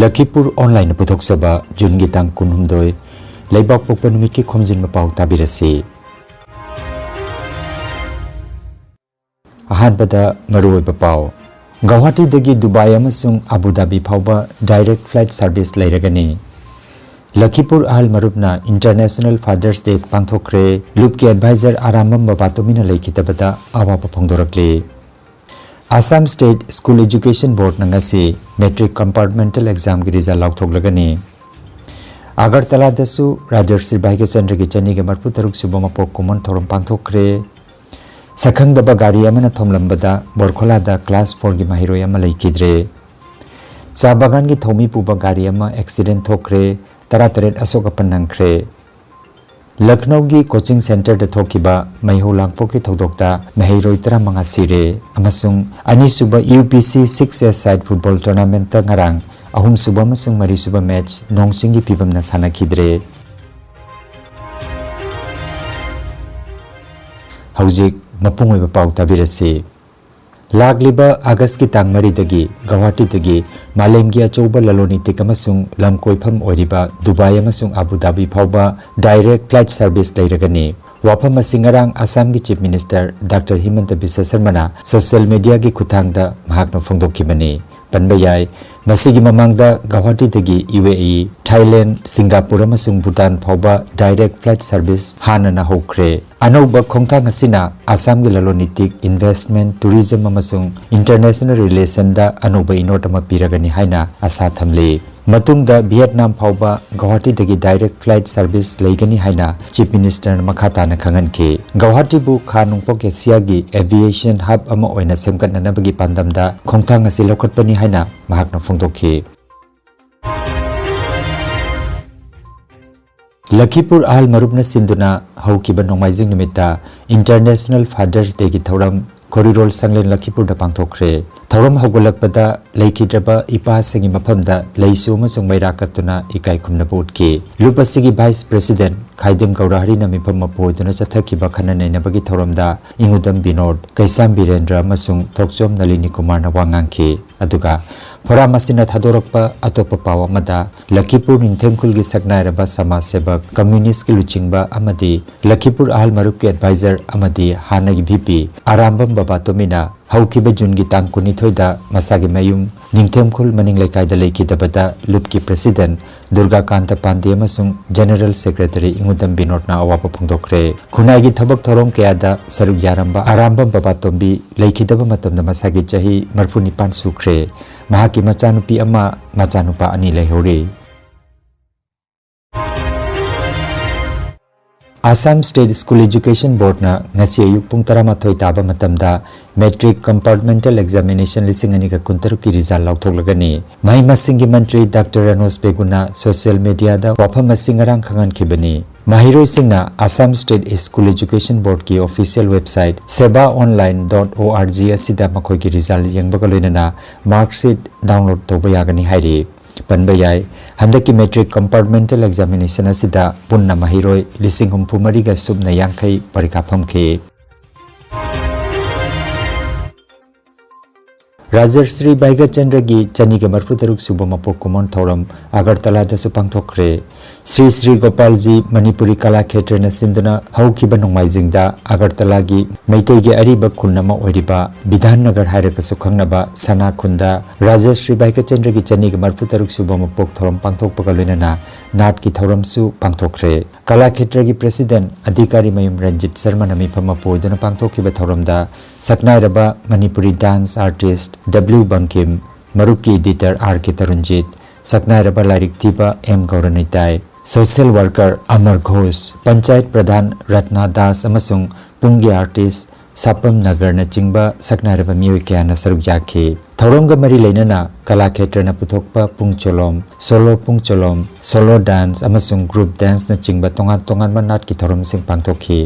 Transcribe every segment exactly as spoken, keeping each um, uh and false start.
ꯂꯈꯤꯄꯨꯔ ꯑꯣꯟꯂꯥꯏꯟꯅ ꯄꯨꯊꯣꯛꯆꯕ ꯖꯨꯟꯒꯤ ꯇꯥꯡ ꯀꯨꯟꯍꯨꯝꯗꯣꯏ, ꯂꯩꯕꯥꯛꯄꯣꯛꯄ ꯅꯨꯃꯤꯠꯀꯤ ꯈꯣꯝꯖꯤꯟꯕ ꯄꯥꯎ ꯇꯥꯕꯤꯔꯁꯤ꯫ ꯑꯍꯥꯟꯕꯗ ꯃꯔꯨꯑꯣꯏꯕ ꯄꯥꯎ꯫ ꯒꯧꯍꯥꯇꯤꯗꯒꯤ ꯗꯨꯕꯥꯏ ꯑꯃꯁꯨꯡ ꯑꯕꯨ ꯙꯥꯕꯤ ꯐꯥꯎꯕ direct flight service ꯂꯩꯔꯒꯅꯤ꯫ ꯂꯈꯤꯄꯨꯔ ꯑꯍꯜ ꯃꯔꯨꯞꯅ International Father's Day ꯄꯥꯡꯊꯣꯛꯈ꯭ꯔꯦ꯫ ꯂꯨꯞꯀꯤ advisor Arambam ꯕꯕꯥꯇꯣꯃꯤꯅ ꯂꯩꯈꯤꯗꯕꯗ ꯑꯋꯥꯕ ꯐꯣꯡꯗꯣꯔꯛꯂꯤ꯫ Assam State School Education Boardꯅ ꯉꯁꯤ matric compartmental examꯒꯤ result ꯂꯥꯎꯊꯣꯛꯂꯒꯅꯤ꯫ ꯑꯒꯔꯇꯂꯥꯗꯁꯨ ꯔꯥꯖꯔꯁꯤ ꯚꯥꯏꯒ꯭ꯌꯆꯟꯗ꯭ꯔꯒꯤ ꯆꯅꯤꯒ ꯃꯔꯤꯐꯨ ꯇꯔꯨꯛ ꯁꯨꯕ ꯃꯄꯣꯛ ꯀꯨꯝꯑꯣꯟ ꯊꯧꯔꯝ ꯄꯥꯡꯊꯣꯛꯈ꯭ꯔꯦ꯫ ꯁꯛꯈꯪꯗꯕ ꯒꯥꯔꯤ ꯑꯃꯅ ꯊꯣꯝꯂꯝꯕꯗ ꯕꯣꯔꯈꯣꯂꯥꯗ class fourꯒꯤ ꯃꯍꯩꯔꯣꯏ ꯑꯃ ꯂꯩꯈꯤꯗ꯭ꯔꯦ꯫ ꯆꯥ ꯕꯥꯒꯥꯟꯒꯤ ꯊꯧꯃꯤ ꯄꯨꯕ ꯒꯥꯔꯤ ꯑꯃ accident ꯊꯣꯛꯈ꯭ꯔꯦ, ꯇꯔꯥꯇꯔꯦꯠ ꯑꯁꯣꯛ ꯑꯄꯟ ꯅꯪꯈ꯭ꯔꯦ꯫ ꯂꯈꯅꯧꯒꯤ coaching centreꯗ ꯊꯣꯛꯈꯤꯕ ꯃꯩꯍꯧ ꯂꯥꯡꯄꯣꯛꯀꯤ ꯊꯧꯗꯣꯛꯇ ꯃꯍꯩꯔꯣꯏ ꯇꯔꯥꯃꯉꯥ ꯁꯤꯔꯦ ꯑꯃꯁꯨꯡ ꯑꯅꯤꯁꯨꯕ UPC six A side football tournamentꯇ ꯉꯔꯥꯡ ꯑꯍꯨꯝꯁꯨꯕ ꯑꯃꯁꯨꯡ ꯃꯔꯤꯁꯨꯕ match ꯅꯣꯡ ꯆꯤꯡꯒꯤ ꯐꯤꯕꯝꯅ ꯁꯥꯟꯅꯈꯤꯗ꯭ꯔꯦ꯫ ꯍꯧꯖꯤꯛ ꯃꯄꯨꯡ ꯑꯣꯏꯕ ꯄꯥꯎ ꯇꯥꯕꯤꯔꯁꯤ꯫ ꯂꯥꯛꯂꯤꯕ ꯑꯥꯒꯁꯀꯤ ꯇꯥꯡ ꯃꯔꯤꯗꯒꯤ ꯒꯧꯍꯥꯇꯤꯗꯒꯤ ꯃꯥꯂꯦꯝꯒꯤ ꯑꯆꯧꯕ ꯂꯂꯣꯟ ꯏꯇꯤꯛ ꯑꯃꯁꯨꯡ ꯂꯝ ꯀꯣꯏꯐꯝ ꯑꯣꯏꯔꯤꯕ ꯗꯨꯕꯥꯏ ꯑꯃꯁꯨꯡ ꯑꯕꯨ ꯙꯥꯕꯤ ꯐꯥꯎꯕ direct flight service ꯂꯩꯔꯒꯅꯤ꯫ ꯋꯥꯐꯝ ꯑꯁꯤ ꯉꯔꯥꯡ ꯑꯁꯥꯝꯒꯤ Chief Minister Doctor ꯍꯤꯃꯟꯇ Visva ꯁꯔꯃꯅ social mediaꯒꯤ ꯈꯨꯠꯊꯥꯡꯗ ꯃꯍꯥꯛꯅ ꯐꯣꯡꯗꯣꯛꯈꯤꯕꯅꯤ꯫ ꯄꯟꯕ ꯌꯥꯏ, ꯃꯁꯤꯒꯤ ꯃꯃꯥꯡꯗ ꯒꯧꯍꯥꯇꯤꯗꯒꯤ UAE, Thailand, Singapore ꯑꯃꯁꯨꯡ ꯚꯨꯇꯥꯟ ꯐꯥꯎꯕ direct flight service ꯍꯥꯟꯅꯅ ꯍꯧꯈ꯭ꯔꯦ꯫ ꯑꯅꯧꯕ ꯈꯣꯡꯊꯥꯡ ꯑꯁꯤꯅ ꯑꯁꯥꯝꯒꯤ ꯂꯂꯣꯟ ꯏꯇꯤꯛ, investment, tourism ꯑꯃꯁꯨꯡ international relationꯗ ꯑꯅꯧꯕ ꯏꯅꯣꯠ ꯑꯃ ꯄꯤꯔꯒꯅꯤ ꯍꯥꯏꯅ ꯑꯁꯥ ꯊꯝꯂꯤ꯫ ꯃꯇꯨꯡꯗ ꯚꯤꯌꯦꯠꯅꯥꯝ ꯐꯥꯎꯕ ꯒꯧꯍꯥꯇꯤꯗꯒꯤ direct flight service ꯂꯩꯒꯅꯤ ꯍꯥꯏꯅ Chief Ministerꯅ ꯃꯈꯥ ꯇꯥꯅ ꯈꯪꯍꯟꯈꯤ꯫ ꯒꯧꯍꯥꯇꯤꯕꯨ ꯈꯥ ꯅꯣꯡꯄꯣꯛ ꯑꯦꯁꯤꯌꯥꯒꯤ aviation hub ꯑꯃ ꯑꯣꯏꯅ ꯁꯦꯝꯒꯠꯅꯅꯕꯒꯤ ꯄꯥꯟꯗꯝꯗ ꯈꯣꯡꯊꯥꯡ ꯑꯁꯤ ꯂꯧꯈꯠꯄꯅꯤ ꯍꯥꯏꯅ ꯃꯍꯥꯛꯅ ꯐꯣꯡꯗꯣꯛꯈꯤ꯫ ꯂꯈꯤꯄꯨꯔ ꯑꯍꯜ ꯃꯔꯨꯞꯅ ꯁꯤꯟꯗꯨꯅ ꯍꯧꯈꯤꯕ ꯅꯣꯡꯃꯥꯏꯖꯤꯡ ꯅꯨꯃꯤꯠꯇ International Father's Dayꯒꯤ ꯊꯧꯔꯝ ꯈꯣꯔꯤꯔꯣꯜ ꯁꯪꯂꯦꯟ ꯂꯈꯤꯄꯨꯔꯗ ꯄꯥꯡꯊꯣꯛꯈ꯭ꯔꯦ꯫ ꯊꯧꯔꯝ ꯍꯧꯒꯠꯂꯛꯄꯗ ꯂꯩꯈꯤꯗ꯭ꯔꯕ ꯏꯄꯥꯁꯤꯡꯒꯤ ꯃꯐꯝꯗ ꯂꯩꯁꯨ ꯑꯃꯁꯨꯡ ꯃꯩꯔꯥ ꯀꯠꯇꯨꯅ ꯏꯀꯥꯏ ꯈꯨꯝꯅꯕ ꯎꯠꯈꯤ꯫ ꯂꯨꯞ ꯑꯁꯤꯒꯤ Vice President ꯈꯥꯏꯗꯤꯝ ꯒꯧꯔꯍꯔꯤꯅ ꯃꯤꯐꯝ ꯃꯄꯨ ꯑꯣꯏꯗꯨꯅ ꯆꯠꯊꯈꯤꯕ ꯈꯟꯅ ꯅꯩꯅꯕꯒꯤ ꯊꯧꯔꯝꯗ ꯏꯉꯨꯗꯝ ꯕꯤꯅꯣꯗ, ꯀꯩꯁꯥꯝ ꯕꯤꯔꯦꯟꯗ꯭ꯔ ꯑꯃꯁꯨꯡ ꯊꯣꯛꯆꯣꯝ ꯅꯂꯤꯅꯤ ꯀꯨꯃꯥꯔꯅ ꯋꯥ ꯉꯥꯡꯈꯤ꯫ ꯑꯗꯨꯒ ꯐꯣꯔꯥꯝ ꯑꯁꯤꯅ ꯊꯥꯗꯣꯔꯛꯄ ꯑꯇꯣꯞꯄ ꯄꯥꯎ ꯑꯃꯗ, ꯂꯈꯤꯄꯨꯔ ꯅꯤꯡꯊꯦꯝꯈꯨꯜꯒꯤ ꯁꯛꯅꯥꯏꯔꯕ ꯁꯃꯥꯖ ꯁꯦꯕꯛ, ꯀꯝꯌꯨꯅꯤꯁ꯭ꯠꯀꯤ ꯂꯨꯆꯤꯡꯕ ꯑꯃꯗꯤ ꯂꯈꯤꯄꯨꯔ ꯑꯍꯜ ꯃꯔꯨꯞꯀꯤ advisor ꯑꯃꯗꯤ ꯍꯥꯟꯅꯒꯤ V P ꯑꯔꯥꯝꯕꯝ ꯕꯕꯥꯇꯣꯝꯕꯤꯅ ꯍꯧꯈꯤꯕ ꯖꯨꯟꯒꯤ ꯇꯥꯡ ꯀꯨꯟꯅꯤꯊꯣꯏꯗ ꯃꯁꯥꯒꯤ ꯃꯌꯨꯝ ꯅꯤꯡꯊꯦꯝꯈꯨꯜ ꯃꯅꯤꯡ ꯂꯩꯀꯥꯏꯗ ꯂꯩꯈꯤꯗꯕꯗ ꯂꯨꯞꯀꯤ President ꯗꯨꯔꯒꯥꯀꯥꯟꯇ ꯄꯥꯟꯗꯦ ꯑꯃꯁꯨꯡ General Secretary ꯏꯉꯨꯗꯝ ꯕꯤꯅꯣꯗꯅ ꯑꯋꯥꯕ ꯐꯣꯡꯗꯣꯛꯈ꯭ꯔꯦ꯫ ꯈꯨꯟꯅꯥꯏꯒꯤ ꯊꯕꯛ ꯊꯧꯔꯝ ꯀꯌꯥꯗ ꯁꯔꯨꯛ ꯌꯥꯔꯝꯕ ꯑꯔꯥꯝꯕꯝ ꯕꯕꯥꯇꯣꯝꯕꯤ ꯂꯩꯈꯤꯗꯕ ꯃꯇꯝꯗ ꯃꯁꯥꯒꯤ ꯆꯍꯤ ꯃꯔꯤꯐꯨ ꯅꯤꯄꯥꯟ ꯁꯨꯈ꯭ꯔꯦ꯫ ꯃꯍꯥꯛꯀꯤ ꯃꯆꯥꯅꯨꯄꯤ ꯑꯃ, ꯃꯆꯥꯅꯨꯄꯥ ꯑꯅꯤ ꯂꯩꯍꯧꯔꯤ꯫ Assam State School Education Boardꯅ ꯉꯁꯤ ꯑꯌꯨꯛ ꯄꯨꯡ ꯇꯔꯥꯃꯥꯊꯣꯏ ꯇꯥꯕ ꯃꯇꯝꯗ Matric Compartmental Examination ꯂꯤꯁꯤꯡ ꯑꯅꯤꯒ ꯀꯨꯟꯇꯔꯨꯛꯀꯤ result ꯂꯥꯎꯊꯣꯛꯂꯒꯅꯤ꯫ ꯃꯍꯩ ꯃꯁꯤꯡꯒꯤ ꯃꯟꯇ꯭ꯔꯤ ꯗꯥꯛꯇꯔ ꯔꯅꯣꯖ ꯄꯦꯒꯨꯅ social mediaꯗ ꯋꯥꯐꯝ ꯑꯁꯤ ꯉꯔꯥꯡ ꯈꯪꯍꯟꯈꯤꯕꯅꯤ꯫ ꯃꯍꯩꯔꯣꯏꯁꯤꯡꯅ Assam State School Education Boardꯀꯤ official website seva online dot org ꯑꯁꯤꯗ ꯃꯈꯣꯏꯒꯤ result ꯌꯦꯡꯕꯒ ꯂꯣꯏꯅꯅ mark sheet download ꯇꯧꯕ ꯌꯥꯒꯅꯤ ꯍꯥꯏꯔꯤ꯫ ꯄꯟꯕ ꯌꯥꯏ, ꯍꯟꯗꯛꯀꯤ Matric Compartmental Examination ꯑꯁꯤꯗ ꯄꯨꯟꯅ ꯃꯍꯩꯔꯣꯏ ꯂꯤꯁꯤꯡ ꯍꯨꯝꯐꯨ ꯃꯔꯤꯒ ꯁꯨꯞꯅ ꯌꯥꯡꯈꯩ ꯄꯔꯤꯈꯥ ꯐꯝꯈꯤ꯫ ꯔꯥꯖꯔꯁ꯭ꯔꯤ ꯚꯥꯏꯒꯆꯟꯗ꯭ꯔꯒꯤ ꯆꯅꯤꯒ ꯃꯔꯤꯐꯨ ꯇꯔꯨꯛ ꯁꯨꯕ ꯃꯄꯣꯛ ꯀꯨꯝꯑꯣꯟ ꯊꯧꯔꯝ ꯑꯒꯔꯇꯂꯥꯗꯁꯨ ꯄꯥꯡꯊꯣꯛꯈ꯭ꯔꯦ꯫ ꯁ꯭ꯔꯤ ꯁ꯭ꯔꯤ ꯒꯣꯄꯥꯜꯖꯤ ꯃꯅꯤꯄꯨꯔꯤ ꯀꯂꯥ ꯈꯦꯇ꯭ꯔꯅ ꯁꯤꯟꯗꯨꯅ ꯍꯧꯈꯤꯕ ꯅꯣꯡꯃꯥꯏꯖꯤꯡꯗ ꯑꯒꯔꯇꯂꯥꯒꯤ ꯃꯩꯇꯩꯒꯤ ꯑꯔꯤꯕ ꯈꯨꯟ ꯑꯃ ꯑꯣꯏꯔꯤꯕ ꯕꯤꯙꯥꯟ ꯅꯒꯔ ꯍꯥꯏꯔꯒꯁꯨ ꯈꯪꯅꯕ ꯁꯅꯥ ꯈꯨꯟꯗ ꯔꯥꯖꯔꯁ꯭ꯔꯤ ꯚꯥꯏꯒꯆꯟꯗ꯭ꯔꯒꯤ ꯆꯅꯤꯒ ꯃꯔꯤꯐꯨ ꯇꯔꯨꯛ ꯁꯨꯕ ꯃꯄꯣꯛ ꯊꯧꯔꯝ ꯄꯥꯡꯊꯣꯛꯄꯒ ꯂꯣꯏꯅꯅ ꯅꯥꯠꯀꯤ ꯊꯧꯔꯝꯁꯨ ꯄꯥꯡꯊꯣꯛꯈ꯭ꯔꯦ꯫ ꯀꯂꯥ ꯈꯦꯇ꯭ꯔꯒꯤ President ꯑꯙꯤꯀꯥꯔꯤ ꯃꯌꯨꯝ ꯔꯟꯖꯤꯠ ꯁꯔꯃꯅ ꯃꯤꯐꯝ ꯃꯄꯨ ꯑꯣꯏꯗꯨꯅ ꯄꯥꯡꯊꯣꯛꯈꯤꯕ ꯊꯧꯔꯝꯗ ꯁꯛꯅꯥꯏꯔꯕ Manipuri dance artist W Bangkim, ꯃꯔꯨꯞꯀꯤ editor R K ꯇꯔꯨꯟꯖꯤꯠ, ꯁꯛꯅꯥꯏꯔꯕ ꯂꯥꯏꯔꯤꯛ ꯊꯤꯕ M ꯒꯧꯔꯅꯤꯇꯥꯏ, social worker ꯑꯃꯔ ꯘꯣꯁ, ꯄꯟꯆꯥꯌꯠ ꯄ꯭ꯔꯙꯥꯟ ꯔꯠꯅꯥ ꯗꯥꯁ ꯑꯃꯁꯨꯡ ꯄꯨꯡꯒꯤ artist ꯁꯥꯄꯝ ꯅꯒꯔꯅꯆꯤꯡꯕ ꯁꯛꯅꯥꯏꯔꯕ ꯃꯤꯑꯣꯏ ꯀꯌꯥꯅ ꯁꯔꯨꯛ ꯌꯥꯈꯤ꯫ ꯊꯧꯔꯝꯒ ꯃꯔꯤ ꯂꯩꯅꯅ ꯀꯂꯥ ꯈꯦꯇ꯭ꯔꯅ ꯄꯨꯊꯣꯛꯄ ꯄꯨꯡ ꯆꯣꯂꯣꯝ, ꯁꯣꯂꯣ ꯄꯨꯡ ꯆꯣꯂꯣꯝ, solo dance ꯑꯃꯁꯨꯡ group danceꯅꯆꯤꯡꯕ ꯇꯣꯉꯥꯟ ꯇꯣꯉꯥꯟꯕ ꯅꯥꯠꯀꯤ ꯊꯧꯔꯝꯁꯤꯡ ꯄꯥꯡꯊꯣꯛꯈꯤ꯫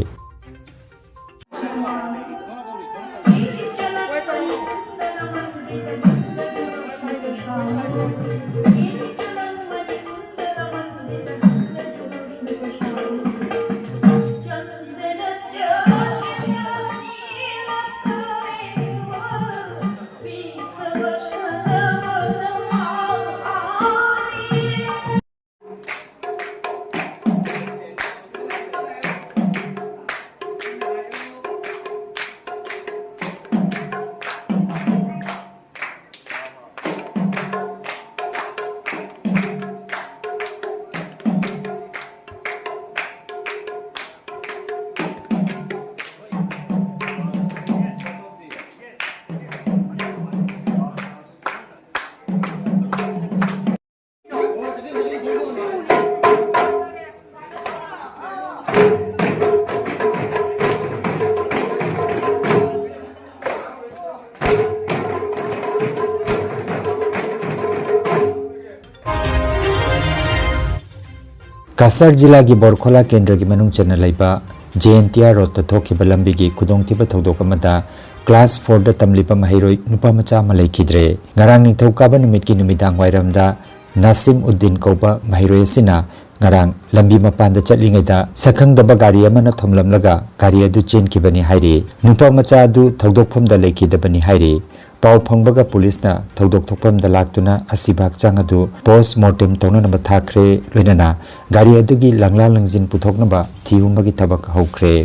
ꯀꯁꯥꯔ ꯖꯤꯂꯥꯒꯤ ꯕꯣꯔꯈꯣꯂꯥ ꯀꯦꯟꯗ꯭ꯔꯒꯤ ꯃꯅꯨꯡ ꯆꯟꯅ ꯂꯩꯕ ꯖꯦ ꯑꯦꯟ ꯇꯤ ꯑꯥꯔ ꯔꯣꯗꯇ ꯊꯣꯛꯈꯤꯕ ꯂꯝꯕꯤꯒꯤ ꯈꯨꯗꯣꯡꯊꯤꯕ ꯊꯧꯗꯣꯛ ꯑꯃꯗ ꯀ꯭ꯂꯥꯁ ꯐꯣꯔꯗ ꯇꯝꯂꯤꯕ ꯃꯍꯩꯔꯣꯏ ꯅꯨꯄꯥ ꯃꯆꯥ ꯑꯃ ꯂꯩꯈꯤꯗ꯭ꯔꯦ꯫ ꯉꯔꯥꯡ ꯅꯤꯡꯊꯧꯀꯥꯕ ꯅꯨꯃꯤꯠꯀꯤ ꯅꯨꯃꯤꯗꯥꯡ ꯋꯥꯏꯔꯝꯗ ꯅꯥꯁꯤꯝ ꯎꯗꯤꯟ ꯀꯧꯕ ꯃꯍꯩꯔꯣꯏ ꯑꯁꯤꯅ ꯉꯔꯥꯡ ꯂꯝꯕꯤ ꯃꯄꯥꯟꯗ ꯆꯠꯂꯤꯉꯩꯗ ꯁꯛꯈꯪꯗꯕ ꯒꯥꯔꯤ ꯑꯃꯅ ꯊꯣꯝꯂꯝꯂꯒ ꯒꯥꯔꯤ ꯑꯗꯨ ꯆꯦꯟꯈꯤꯕꯅꯤ ꯍꯥꯏꯔꯤ꯫ ꯅꯨꯄꯥ ꯃꯆꯥ ꯑꯗꯨ ꯊꯧꯗꯣꯛꯐꯝꯗ ꯂꯩꯈꯤꯗꯕꯅꯤ ꯍꯥꯏꯔꯤ꯫ ꯄꯥꯎ ꯐꯪꯕꯒ ꯄꯨꯂꯤꯁꯅ ꯊꯧꯗꯣꯛ ꯊꯣꯛꯐꯝꯗ ꯂꯥꯛꯇꯨꯅ ꯑꯁꯤꯕ ꯍꯛꯆꯥꯡ ꯑꯗꯨ ꯄꯣꯁ ꯃꯣꯔꯇꯦꯝ ꯇꯧꯅꯅꯕ ꯊꯥꯈ꯭ꯔꯦ꯫ ꯂꯣꯏꯅꯅ ꯒꯥꯔꯤ ꯑꯗꯨꯒꯤ ꯂꯪꯂꯥ ꯂꯪꯖꯤꯟ ꯄꯨꯊꯣꯛꯅꯕ ꯊꯤꯍꯨꯝꯕꯒꯤ ꯊꯕꯛ ꯍꯧꯈ꯭ꯔꯦ꯫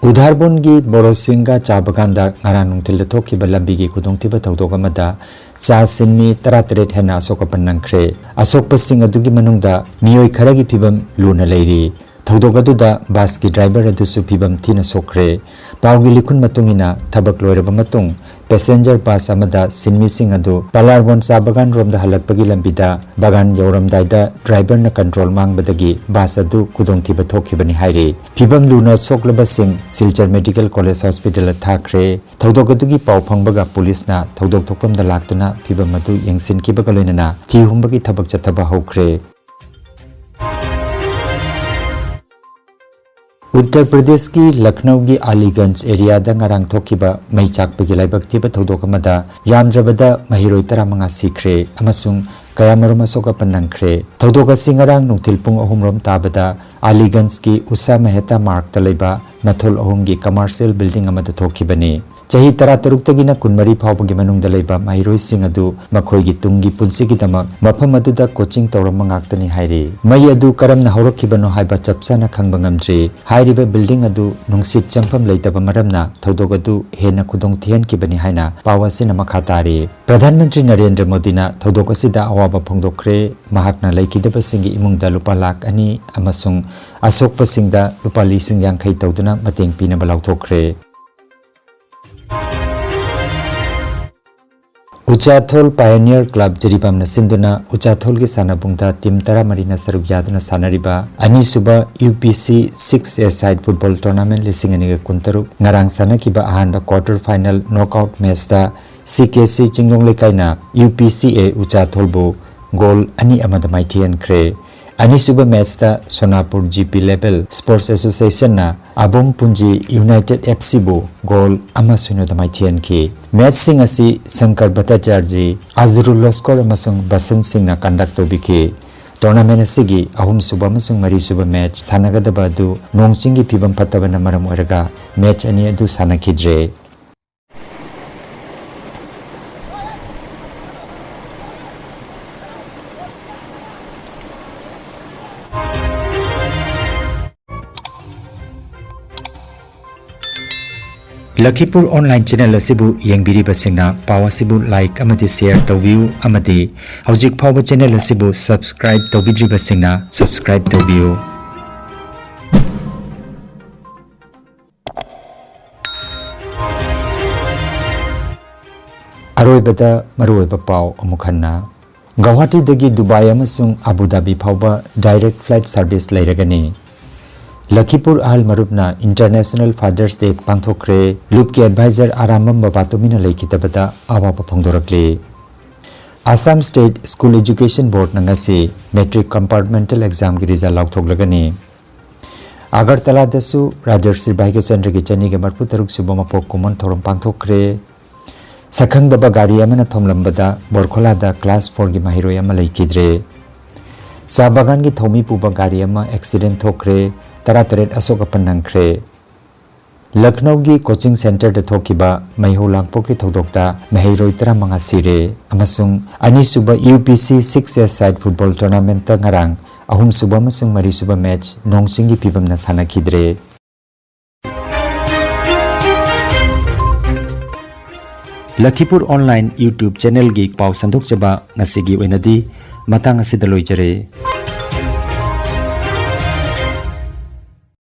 ꯎꯙꯥꯔꯕꯨꯟꯒꯤ ꯕꯣꯔꯣꯁꯤꯡꯒꯥ ꯆꯥ ꯕꯒꯥꯟꯗ ꯉꯔꯥꯡ ꯅꯨꯡꯊꯤꯜꯗ ꯊꯣꯛꯈꯤꯕ ꯂꯝꯕꯤꯒꯤ ꯈꯨꯗꯣꯡꯊꯤꯕ ꯊꯧꯗꯣꯛ ꯑꯃꯗ ꯆꯥ ꯁꯤꯟꯃꯤ ꯇꯔꯥꯇꯔꯦꯠ ꯍꯦꯟꯅ ꯑꯁꯣꯛ ꯑꯄꯟ ꯅꯪꯈ꯭ꯔꯦ꯫ ꯑꯁꯣꯛꯄꯁꯤꯡ ꯑꯗꯨꯒꯤ ꯃꯅꯨꯡꯗ ꯃꯤꯑꯣꯏ ꯈꯔꯒꯤ ꯐꯤꯕꯝ ꯂꯨꯅ ꯂꯩꯔꯤ꯫ ꯊꯧꯗꯣꯛ ꯑꯗꯨꯗ ꯕꯁꯀꯤ ꯗ꯭ꯔꯥꯏꯚꯔ ꯑꯗꯨꯁꯨ ꯐꯤꯕꯝ ꯊꯤꯅ ꯁꯣꯛꯈ꯭ꯔꯦ꯫ ꯄꯥꯎꯒꯤ ꯂꯤꯈꯨꯟ ꯃꯇꯨꯡ ꯏꯟꯅ, ꯊꯕꯛ ꯂꯣꯏꯔꯕ ꯃꯇꯨꯡ ꯄꯦꯁꯦꯟꯖꯔ ꯕꯁ ꯑꯃꯗ ꯁꯤꯟꯃꯤꯁꯤꯡ ꯑꯗꯨ ꯄꯥꯂꯥꯔꯕꯣꯟ ꯆꯥ ꯕꯒꯥꯟ ꯔꯣꯝꯗ ꯍꯜꯂꯛꯄꯒꯤ ꯂꯝꯕꯤꯗ ꯕꯒꯥꯟ ꯌꯧꯔꯝꯗꯥꯏꯗ ꯗ꯭ꯔꯥꯏꯚꯔꯅ ꯀꯟꯇ꯭ꯔꯣꯜ ꯃꯥꯡꯕꯗꯒꯤ ꯕꯁ ꯑꯗꯨ ꯈꯨꯗꯣꯡꯊꯤꯕ ꯊꯣꯛꯈꯤꯕꯅꯤ ꯍꯥꯏꯔꯤ꯫ ꯐꯤꯕꯝ ꯂꯨꯅ ꯁꯣꯛꯂꯕꯁꯤꯡ ꯁꯤꯜꯆꯔ ꯃꯦꯗꯤꯀꯦꯜ ꯀꯣꯂꯦꯖ ꯍꯣꯁꯄꯤꯇꯥꯜꯗ ꯊꯥꯈ꯭ꯔꯦ꯫ ꯊꯧꯗꯣꯛ ꯑꯗꯨꯒꯤ ꯄꯥꯎ ꯐꯪꯕꯒ ꯄꯨꯂꯤꯁꯅ ꯊꯧꯗꯣꯛ ꯊꯣꯛꯐꯝꯗ ꯂꯥꯛꯇꯨꯅ ꯐꯤꯕꯝ ꯑꯗꯨ ꯌꯦꯡꯁꯤꯟꯈꯤꯕꯒ ꯂꯣꯏꯅꯅ ꯊꯤ ꯍꯨꯝꯕꯒꯤ ꯊꯕꯛ ꯆꯠꯊꯕ ꯍꯧꯈ꯭ꯔꯦ꯫ ꯎꯠꯇꯔ ꯄ꯭ꯔꯗꯦꯁꯀꯤ ꯂꯈꯅꯧꯒꯤ ꯑꯂꯤꯒꯟꯖ ꯑꯦꯔꯤꯌꯥꯗ ꯉꯔꯥꯡ ꯊꯣꯛꯈꯤꯕ ꯃꯩ ꯆꯥꯛꯄꯒꯤ ꯂꯥꯏꯕꯛ ꯊꯤꯕ ꯊꯧꯗꯣꯛ ꯑꯃꯗ ꯌꯥꯝꯗ꯭ꯔꯕꯗ ꯃꯍꯩꯔꯣꯏ ꯇꯔꯥꯃꯉꯥ ꯁꯤꯈ꯭ꯔꯦ ꯑꯃꯁꯨꯡ ꯀꯌꯥꯃꯔꯨꯝ ꯑꯁꯣꯛ ꯑꯄꯟ ꯅꯪꯈ꯭ꯔꯦ꯫ ꯊꯧꯗꯣꯛ ꯑꯁꯤ ꯉꯔꯥꯡ ꯅꯨꯡꯊꯤꯜ ꯄꯨꯡ ꯑꯍꯨꯝ ꯔꯣꯝ ꯇꯥꯕꯗ ꯑꯂꯤꯒꯟꯖꯀꯤ ꯎꯁꯥ ꯃꯦꯍꯇꯥ ꯃꯥꯔꯛꯇ ꯂꯩꯕ ꯃꯊꯣꯜ ꯑꯍꯨꯝꯒꯤ ꯀꯃꯔꯁꯤꯌꯦꯜ ꯕꯤꯜꯗꯤꯡ ꯑꯃꯗ ꯊꯣꯛꯈꯤꯕꯅꯤ꯫ ꯆꯍꯤ ꯇꯔꯥꯇꯔꯨꯛꯇꯒꯤꯅ ꯀꯨꯟꯃꯔꯤ ꯐꯥꯎꯕꯒꯤ ꯃꯅꯨꯡꯗ ꯂꯩꯕ ꯃꯍꯩꯔꯣꯏꯁꯤꯡ ꯑꯗꯨ ꯃꯈꯣꯏꯒꯤ ꯇꯨꯡꯒꯤ ꯄꯨꯟꯁꯤꯒꯤꯗꯃꯛ ꯃꯐꯝ ꯑꯗꯨꯗ ꯀꯣꯆꯤꯡ ꯇꯧꯔꯝꯕ ꯉꯥꯛꯇꯅꯤ ꯍꯥꯏꯔꯤ꯫ ꯃꯩ ꯑꯗꯨ ꯀꯔꯝꯅ ꯍꯧꯔꯛꯈꯤꯕꯅꯣ ꯍꯥꯏꯕ ꯆꯞ ꯆꯥꯅ ꯈꯪꯕ ꯉꯝꯗ꯭ꯔꯤ꯫ ꯍꯥꯏꯔꯤꯕ ꯕꯤꯜꯗꯤꯡ ꯑꯗꯨ ꯅꯨꯡꯁꯤꯠ ꯆꯪꯐꯝ ꯂꯩꯇꯕ ꯃꯔꯝꯅ ꯊꯧꯗꯣꯛ ꯑꯗꯨ ꯍꯦꯟꯅ ꯈꯨꯗꯣꯡ ꯊꯤꯍꯟꯈꯤꯕꯅꯤ ꯍꯥꯏꯅ ꯄꯥꯎ ꯑꯁꯤꯅ ꯃꯈꯥ ꯇꯥꯔꯤ꯫ ꯄ꯭ꯔꯙꯥꯟ ꯃꯟꯇ꯭ꯔꯤ ꯅꯔꯦꯟꯗ꯭ꯔ ꯃꯣꯗꯤꯅ ꯊꯧꯗꯣꯛ ꯑꯁꯤꯗ ꯑꯋꯥꯕ ꯐꯣꯡꯗꯣꯛꯈ꯭ꯔꯦ꯫ ꯃꯍꯥꯛꯅ ꯂꯩꯈꯤꯗꯕꯁꯤꯡꯒꯤ ꯏꯃꯨꯡꯗ ꯂꯨꯄꯥ ꯂꯥꯈ ꯑꯅꯤ ꯑꯃꯁꯨꯡ ꯑꯁꯣꯛꯄꯁꯤꯡꯗ ꯂꯨꯄꯥ ꯂꯤꯁꯤꯡ ꯌꯥꯡꯈꯩ ꯇꯧꯗꯨꯅ ꯃꯇꯦꯡ ꯄꯤꯅꯕ ꯂꯥꯎꯊꯣꯛꯈ꯭ꯔꯦ꯫ ꯎꯆꯥꯊꯣꯜ ꯄꯥꯏꯑꯣꯅꯤꯌꯔ ꯀ꯭ꯂꯕ ꯖꯤꯔꯤꯕꯥꯝꯅ ꯁꯤꯟꯗꯨꯅ ꯎꯆꯥꯊꯣꯜꯒꯤ ꯁꯥꯟꯅꯕꯨꯡꯗ ꯇꯤꯝ ꯇꯔꯥꯃꯔꯤꯅ ꯁꯔꯨꯛ ꯌꯥꯗꯨꯅ ꯁꯥꯟꯅꯔꯤꯕ ꯑꯅꯤꯁꯨꯕ ꯌꯨ ꯄꯤ ꯁꯤ ꯁꯤꯛꯁ ꯑꯦ ꯁꯥꯏꯠ ꯐꯨꯠꯕꯣꯜ ꯇꯣꯔꯅꯥꯃꯦꯟ ꯂꯤꯁꯤꯡ ꯑꯅꯤꯒ ꯀꯨꯟꯇꯔꯨꯛ ꯉꯔꯥꯡ ꯁꯥꯟꯅꯈꯤꯕ ꯑꯍꯥꯟꯕ ꯀ꯭ꯋꯥꯔꯇꯔ ꯐꯥꯏꯅꯦꯜ ꯅꯣꯛꯑꯥꯎꯠ ꯃꯦꯆꯇ ꯁꯤ ꯀꯦ ꯁꯤ ꯆꯤꯡꯅꯨꯡ ꯂꯩꯀꯥꯏꯅ ꯌꯨ ꯄꯤ ꯁꯤ ꯑꯦ ꯎꯆꯥꯊꯣꯜꯕꯨ ꯒꯣꯜ ꯑꯅꯤ ꯑꯃꯗ ꯃꯥꯏꯊꯤꯍꯟꯈ꯭ꯔꯦ꯫ ꯑꯅꯤꯁꯨꯕ ꯃꯦꯆꯇ Sonapur G P level sports ꯑꯦꯁꯣꯁꯤꯌꯦꯁꯟꯅ ꯑꯕꯣꯝ ꯄꯨꯟꯖꯤ ꯌꯨꯅꯥꯏꯇꯦꯗ ꯑꯦꯐ ꯁꯤꯕꯨ ꯒꯣꯜ ꯑꯃ ꯁꯣꯏꯅꯗ ꯃꯥꯏꯊꯤꯍꯟꯈꯤ꯫ ꯃꯦꯆꯁꯤꯡ ꯑꯁꯤ ꯁꯪꯀꯔ ꯚꯠꯇꯥꯆꯥꯔꯖꯤ, ꯑꯖꯔꯨꯜ ꯂꯣꯁꯀꯣꯔ ꯑꯃꯁꯨꯡ ꯕꯁꯟ ꯁꯤꯡꯅ ꯀꯟꯗꯛ ꯇꯧꯕꯤꯈꯤ꯫ ꯇꯣꯔꯅꯥꯃꯦꯟ ꯑꯁꯤꯒꯤ ꯑꯍꯨꯝꯁꯨꯕ ꯑꯃꯁꯨꯡ ꯃꯔꯤꯁꯨꯕ ꯃꯦꯆ ꯁꯥꯟꯅꯒꯗꯕ ꯑꯗꯨ ꯅꯣꯡ ꯆꯤꯡꯒꯤ ꯐꯤꯕꯝ ꯐꯠꯇꯕꯅ ꯃꯔꯝ ꯑꯣꯏꯔꯒ ꯃꯦꯆ ꯑꯅꯤ ꯑꯗꯨ ꯁꯥꯟꯅꯈꯤꯗ꯭ꯔꯦ꯫ ꯂꯈꯤꯄꯨꯔ ꯑꯣꯟꯂꯥꯏꯟ ꯆꯦꯅꯦꯜ ꯑꯁꯤꯕꯨ ꯌꯦꯡꯕꯤꯔꯤꯕꯁꯤꯡꯅ ꯄꯥꯎ ꯑꯁꯤꯕꯨ ꯂꯥꯏꯛ ꯑꯃꯗꯤ ꯁꯦꯌꯔ ꯇꯧꯕꯤꯌꯨ ꯑꯃꯗꯤ ꯍꯧꯖꯤꯛ ꯐꯥꯎꯕ ꯆꯦꯅꯦꯜ ꯑꯁꯤꯕꯨ ꯁꯕꯁꯀ꯭ꯔꯥꯏꯕ ꯇꯧꯕꯤꯗ꯭ꯔꯤꯕꯁꯤꯡꯅ ꯁꯕꯁꯀ꯭ꯔꯥꯏꯕ ꯇꯧꯕꯤꯌꯨ꯫ ꯑꯔꯣꯏꯕꯗ ꯃꯔꯨꯑꯣꯏꯕ ꯄꯥꯎ ꯑꯃꯨꯛ ꯍꯟꯅ꯫ ꯒꯧꯍꯥꯇꯤꯗꯒꯤ ꯗꯨꯕꯥꯏ ꯑꯃꯁꯨꯡ ꯑꯕꯨ ꯙꯥꯕꯤ ꯐꯥꯎꯕ ꯗꯥꯏꯔꯦꯛ ꯐ꯭ꯂꯥꯏꯠ ꯁꯔꯚꯤꯁ ꯂꯩꯔꯒꯅꯤ꯫ ꯂꯈꯤꯄꯨꯔ ꯑꯍꯜ ꯃꯔꯨꯞꯅ ꯏꯟꯇꯔꯅꯦꯁꯅꯦꯜ ꯐꯥꯗꯔꯁ ꯗꯦ ꯄꯥꯡꯊꯣꯛꯈ꯭ꯔꯦ꯫ ꯂꯨꯞꯀꯤ ꯑꯦꯗꯚꯥꯏꯖꯔ ꯑꯔꯥꯝꯕꯝ ꯕꯕꯥ ꯇꯨꯃꯤꯟꯅ ꯂꯩꯈꯤꯗꯕꯗ ꯑꯋꯥꯕ ꯐꯣꯡꯗꯣꯔꯛꯂꯤ꯫ ꯑꯁꯥꯝ ꯁ꯭ꯇꯦꯠ ꯁ꯭ꯀꯨꯜ ꯑꯦꯖꯨꯀꯦꯁꯟ ꯕꯣꯔꯗꯅ ꯉꯁꯤ ꯃꯦꯇ꯭ꯔꯤꯛ ꯀꯝꯄꯥꯔꯠꯃꯦꯟꯇꯦꯜ ꯑꯦꯛꯖꯥꯝꯒꯤ ꯔꯤꯖꯜ ꯂꯥꯎꯊꯣꯛꯂꯒꯅꯤ꯫ ꯑꯒꯔꯇꯂꯥꯗꯁꯨ ꯔꯥꯖꯔꯁꯤ ꯚꯥꯏꯒ꯭ꯌꯆꯟꯗ꯭ꯔꯒꯤ ꯆꯅꯤꯒ ꯃꯔꯐꯨ ꯇꯔꯨꯛ ꯁꯨꯕ ꯃꯄꯣꯛ ꯀꯨꯝꯑꯣꯟ ꯊꯧꯔꯝ ꯄꯥꯡꯊꯣꯛꯈ꯭ꯔꯦ꯫ ꯁꯛꯈꯪꯗꯕ ꯒꯥꯔꯤ ꯑꯃꯅ ꯊꯣꯝꯂꯝꯕꯗ ꯕꯣꯔꯈꯣꯂꯥꯗ ꯀ꯭ꯂꯥꯁ ꯐꯣꯔꯒꯤ ꯃꯍꯩꯔꯣꯏ ꯑꯃ ꯂꯩꯈꯤꯗ꯭ꯔꯦ꯫ ꯆꯥ ꯕꯥꯒꯥꯟꯒꯤ ꯊꯧꯃꯤ ꯄꯨꯕ ꯒꯥꯔꯤ ꯑꯃ ꯑꯦꯛꯁꯤꯗꯦꯟ ꯊꯣꯛꯈ꯭ꯔꯦ, ꯇꯔꯥꯇꯔꯦꯠ ꯑꯁꯣꯛ ꯑꯄꯟ ꯅꯪꯈ꯭ꯔꯦ꯫ ꯂꯈꯅꯧꯒꯤ ꯀꯣꯆꯤꯡ ꯁꯦꯟꯇꯔꯗ ꯊꯣꯛꯈꯤꯕ ꯃꯩꯍꯧ ꯂꯥꯡꯄꯣꯛꯀꯤ ꯊꯧꯗꯣꯛꯇ ꯃꯍꯩꯔꯣꯏ ꯇꯔꯥꯃꯉꯥ ꯁꯤꯔꯦ ꯑꯃꯁꯨꯡ ꯑꯅꯤꯁꯨꯕ ꯌꯨ ꯄꯤ ꯁꯤ ꯁꯤꯛꯁ ꯑꯦ ꯁꯥꯏꯠ ꯐꯨꯠꯕꯣꯜ ꯇꯣꯔꯅꯥꯃꯦꯟꯠꯇ ꯉꯔꯥꯡ ꯑꯍꯨꯝꯁꯨꯕ ꯑꯃꯁꯨꯡ ꯃꯔꯤꯁꯨꯕ ꯃꯦꯆ ꯅꯣꯡ ꯆꯤꯡꯒꯤ ꯐꯤꯕꯝꯅ ꯁꯥꯟꯅꯈꯤꯗ꯭ꯔꯦ꯫ ꯂꯈꯤꯄꯨꯔ ꯑꯣꯟꯂꯥꯏꯟ YouTube ꯆꯦꯅꯦꯜꯒꯤ ꯄꯥꯎ ꯁꯟꯗꯣꯛꯆꯕ ꯉꯁꯤꯒꯤ ꯑꯣꯏꯅꯗꯤ ꯃꯇꯥꯡ ꯑꯁꯤꯗ ꯂꯣꯏꯖꯔꯦ꯫